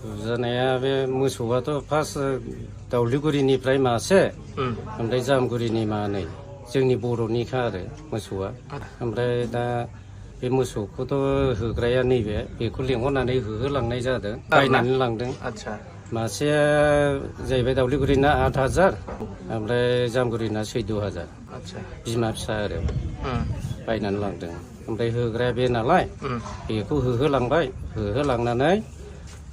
बुजानाया बे मोसौआथ' फार्स्ट दावलिगुरिनिफ्राय मासे ओमफ्राय जामगुरिनि मानै जोंनि बर'निखा आरो मोसौआ ओमफ्राय दा बे मोसौखौथ' होग्राया नैबे बेखौ लेंहरनानै होहोलांनाय जादों बायनानै लांदों मासेया जाहैबाय दावलिगुरिना 8,000 ओमफ्राय जामगुरिना 14,000 बिमा फिसा आरो बायनानै लांदों ओमफ्राय होग्राया बे नालाय बेखौ होहोलांबाय होहोलांनानै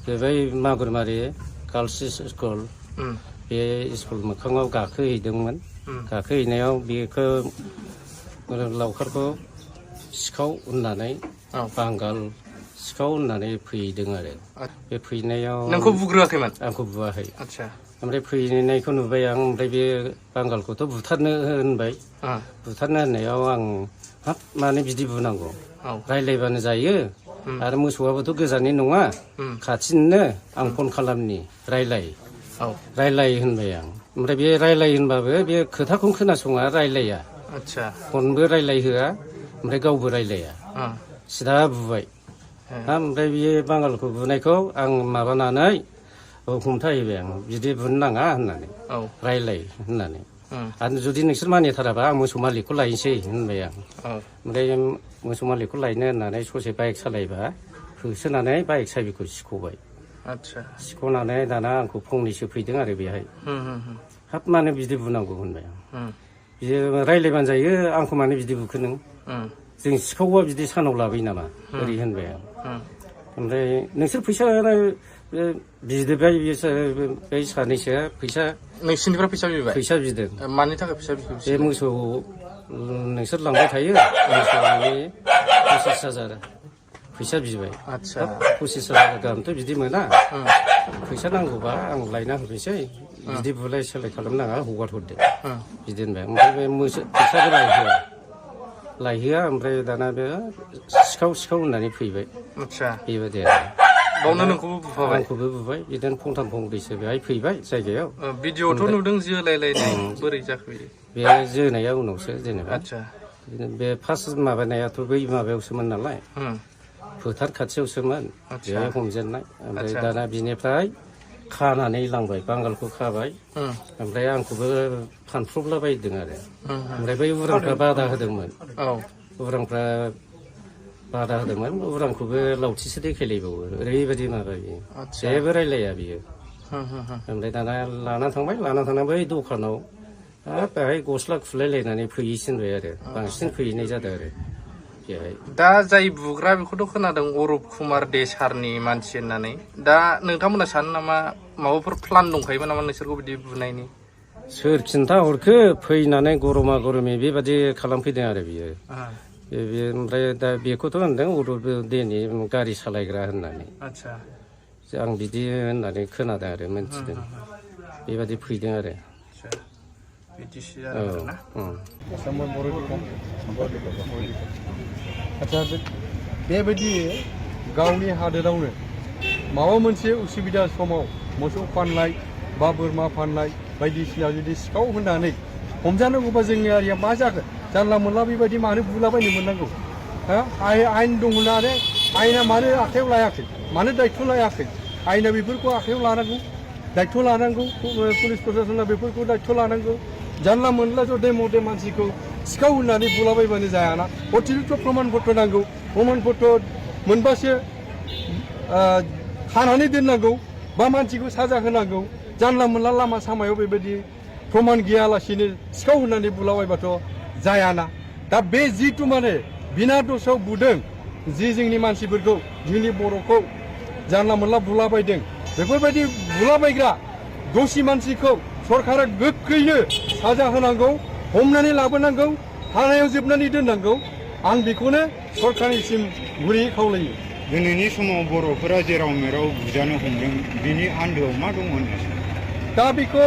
बै मागुरमारि गार्लस स्कुल बे स्कुल मोखाङाव गाखोहैदोंमोन गाखोहैनायाव बेखौ लावखारखौ सिखाव होननानै बांगाल सिखाव होननानै फैदों आरो बे फैनायाव नोंखौ बुग्रोआखैमोन आंखौ बुवाखै ओमफ्राय फैनायखौ नुबाय आं ओमफ्राय बे बांगालखौथ' बुथारनो होनबाय बुथारनो होननायाव आं हाब मानो बिदि बुनांगौ रायलायबानो जायो आरो मोसौआबोथ' गोजाननि नङा खाथिनिनो आं फन खालामनि रायलाय होनबाय आं ओमफ्राय बे रायलाय होनबाबो बे खोथाखौनो खोनासङा रायलाया फनबो रायलाय होआ ओमफ्राय गावबो रायलाया सिदा बुबाय ओमफ्राय बे बांगालखौ बुनायखौ आं माबानानै हमथाहैबाय आं बिदि बुनो नाङा होननानै रायलाय होननानै आरो जुदि नोंसोर मानिथाराबा आं मोसौ मालिकखौ लायनोसै होनबाय आं ओमफ्राय मोसौ मालिकखौ लायनो होननानै ससे बाइक सालायबा होसोनानै बाइक साबिखौ सिख'बाय सिख'नानै दाना आंखौ फंनैसो फैदों आरो बेहाय हाब मानो बिदि बुनांगौ होनबाय आं बिदि रायलायबानो जायो आंखौ मानो बिदि बुखो नों जों सिखावबा बिदि सानाव लाबोयो नामा ओरै होनबाय आं ओमफ्राय नोंसोर फैसा बिदोबाय बै सानैसोआ फैसा नोंसिनिफ्राय फैसा बिदों मानि थाखाय फैसा बिखो बे मोसौ नोंसोर लांबाय थायो मोसौनि 25,000 फैसा बिबाय 25,000 गाहामथ' बिदि मोना फैसा नांगौबा आं लायना होफैसै बिदि बुलाय सोलाय खालामनाङा हगार हरदो बिदि होनबाय ओमफ्राय बे फैसाबो लायहोआ ओमफ्राय दाना बे सिखाव होननानै फैबाय बेबायदि आरो बावनो नोंखौबो बुफाबाय आंखौबो बुबाय बिदिनो फंथाम फंब्रैसो बेहाय फैबाय जायगायाव भिडिअ'थ' नुदों जोलायलायनाय बोरै जाखो बे जोनाया उनावसो जेनेबा बे फार्स्ट माबानायाथ' बै माबायावसोमोन नालाय फोथार खाथियावसोमोन बेहाय हमजेननाय ओमफ्राय दाना बिनिफ्राय खानानै लांबाय बांगालखौ खाबाय ओमफ्राय आंखौबो फानफ्रबलाबायदों आरो ओमफ्राय बै उरांफ्रा बादा होदोंमोन उरांखौबो लावथिसो देखायलायबावो ओरैबायदि माबा बियो जेबो रायलाया बियो ओमफ्राय दाना लाना थांनानै बै दखानाव बेहाय गस्ला खुलायलायनानै फैयैसिनबाय आरो बांसिन फैहैनाय जादों आरो बेहाय दा जाय बुग्रा बेखौथ' खोनादों अरुप कुमार देसारनि मानसि होननानै दा नोंथांमोना सानो नामा माबाफोर प्लान दंखायोमोन नामा नोंसोरखौ बिदि बुनायनि सोर खिन्था हरखो फैनानै गरमा गरमि बेबादि खालामफैदों आरो बियो ओमफ्राय दा बेखौथ' होनदों अरुप देनि गारि सालायग्रा होननानै आं बिदि होननानै खोनादों आरो मोनथिदों बेबादि फैदों आरो आच्छा बेबायदि गावनि हादोरावनो माबा मोनसे उसुबिदा समाव मोसौ फाननाय बा बोरमा फाननाय बायदिसिना जुदि सिखाव होननानै हमजानांगौबा जोंनि हारिया मा जागोन जानला मोनला बेबायदि मानो बुलाबायनो मोननांगौ आयेन दं होननानै आयेना मानो आखायाव लायाखै मानो दायथ' लायाखै आयेना बेफोरखौ आखायाव लानांगौ दायथ' लानांगौ पुलिस प्रशासना बेफोरखौ दायथ' लानांगौ जानला मोनला जदे मदे मानसिखौ सिखाव होननानै बुलाबायबानो जायाना अतिरिक्त प्रमाण पत्र नांगौ प्रमाण पत्र मोनबासो खानानै दोननांगौ बा मानसिखौ साजा होनांगौ जानला मोनला लामा सामायाव बेबायदि प्रमाण गैयालासिनो सिखाव होननानै बुलाबायबाथ' जायाना दा बे जिथु माने बिना दसाव बुदों जि जोंनि मानसिफोरखौ जोंनि बर'खौ जानला मोनला बुलाबायदों बेफोरबायदि बुलाबायग्रा दसि मानसिखौ सरकारा गोख्रैनो साजा होनांगौ हमनानै लाबोनांगौ थानायाव जोबनानै दोननांगौ आं बेखौनो सरकारनिसिम गुरैयै खावलायो दिनैनि समाव बर'फोरा जेराव मेराव बुजानो हमदों बिनि आन्दोआव मा दङ दा बेखौ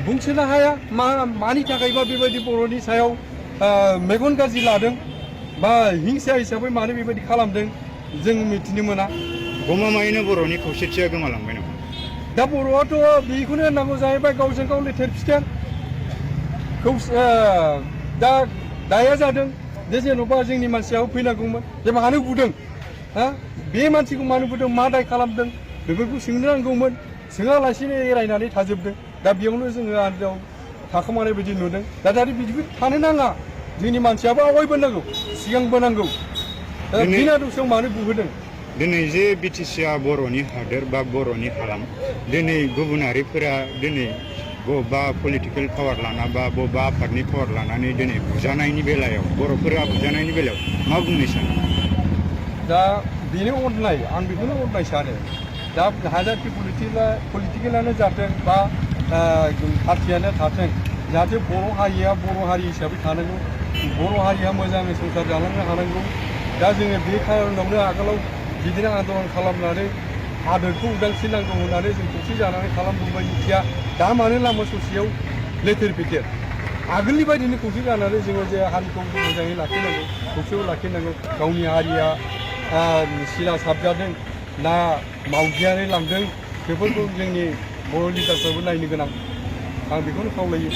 बुंसोनो हाया मानि थाखायबा बेबायदि बर'नि सायाव मेगन गाज्रि लादों बा हिंसा हिसाबै मानो बेबायदि खालामदों जों मिथिनो मोना गमामायैनो बर'नि खौसेथिया गोमालांबाय नामा दा बर'आथ' बेखौनो होननांगौ जाहैबाय गावजों गाव लेथेर फिथेर दा दाया जादों जे जेन'बा जोंनि मानसिया फैनांगौमोन जे मानो बुदों बे मानसिखौ मानो बुदों मा दाय खालामदों बेफोरखौ सोंनो नांगौमोन सोङालासिनो एरायनानै थाजोबदों दा बेयावनो जोङो आन्दोआव थाखोमानाय बायदि नुदों दा बिदि थानो नाङा जोंनि मानसियाबो आवगायबोनांगौ सिगांबोनांगौ दा बिना दसेयाव मानो बुहोदों दिनै जे बिटिसिआ बर'नि हादोर बा बर'नि हालाम दिनै गुबुनारिफोरा दिनै बबेबा पलिटिकेल पावार लाना बा बबेबा आफादनि पावार लानानै दिनै बुजानायनि बेलायाव बर'फोरा बुजानायनि बेलायाव मा बुंनो सानो दा बेनो अननाय आं बेखौनो अननाय सानो दा हाजारखि पलिटिकेलानो जाथों बा पार्टियानो थाथों जाहाथे बर' हारिया बर' हारि हिसाबै थानांगौ बर' हारिया मोजाङै संसार जालांनो हानांगौ दा जोङो बे खारनावनो आगोलाव बिदिनो आन्दलन खालामनानै हादोरखौ उदांस्रि नांगौ होननानै जों खौसे जानानै खालामबोबाय मिथिया दा मानो लामा ससेयाव लेथेर फेथेर आगोलनि बायदिनो खौसे जानानै जोङो जे हारिखौ मोजाङै लाखिनांगौ खौसेयाव लाखिनांगौ गावनि हारिया सिला साबजादों ना मावजियानो लांदों बेफोरखौ जोंनि बर' लिडारफ्राबो नायनो गोनां आं बेखौनो खावलायो